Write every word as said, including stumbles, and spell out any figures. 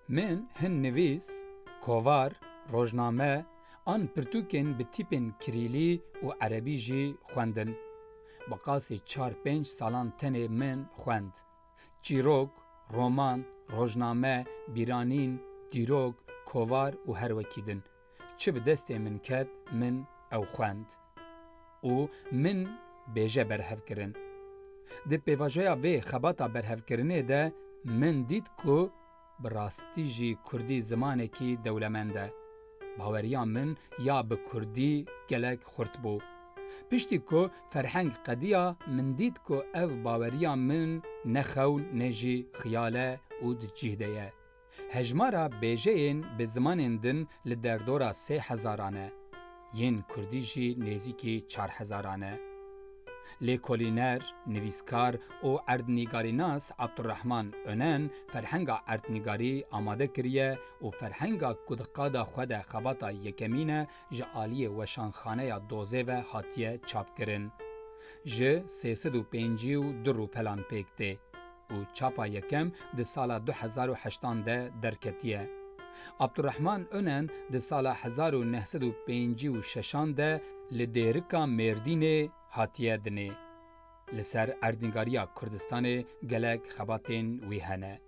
Min hin nivîs, kovar, rojname an pirtûkên bi tîpên kirîlî û erebî jî xwendin. Bi qasî çar pênc salan tenê min xwend. Çîrok, roman, rojname, bîranîn, dîrok, kovar û her wekî din. Çi bi destê min ket, min ew xwend. Û min bêje berhev kirin. Di pêvajoya vê xebata berhevkirinê de min dît ku bi rastî jî kurdî zimanekî dewlemend e. Baweriya min ya bi kurdî gelek xurt bû. Piştî ku ferheng qediya, min dît ku ev baweriya min ne xewn ne jî xiyal e û di cih de ye. Hejmara bêjeyên bi zimanên din li derdora sê hezaran e, yên kurdî jî nêzîkî çar hezaran e. Lêkolîner, nivîskar û erdnîgarînas Abdurrahman Önen ferhenga erdnîgarî amade kiriye û ferhenga ku di qada xwe de xebata yekemîn e, ji aliyê Weşanxaneya Dozê ve hatiye çapkirin. Ji sê sed û pêncî û du rûpelan pêk tê û çapa yekem di sala du hezar û heştan de derketiye. Abdurrahman Önen di sala hezar û neh sed û pêncî û şeşan de li Dêrika Mêrdînê hatiye dinê. Li ser erdnîgariya Kurdistanê gelek xebatên wî hene.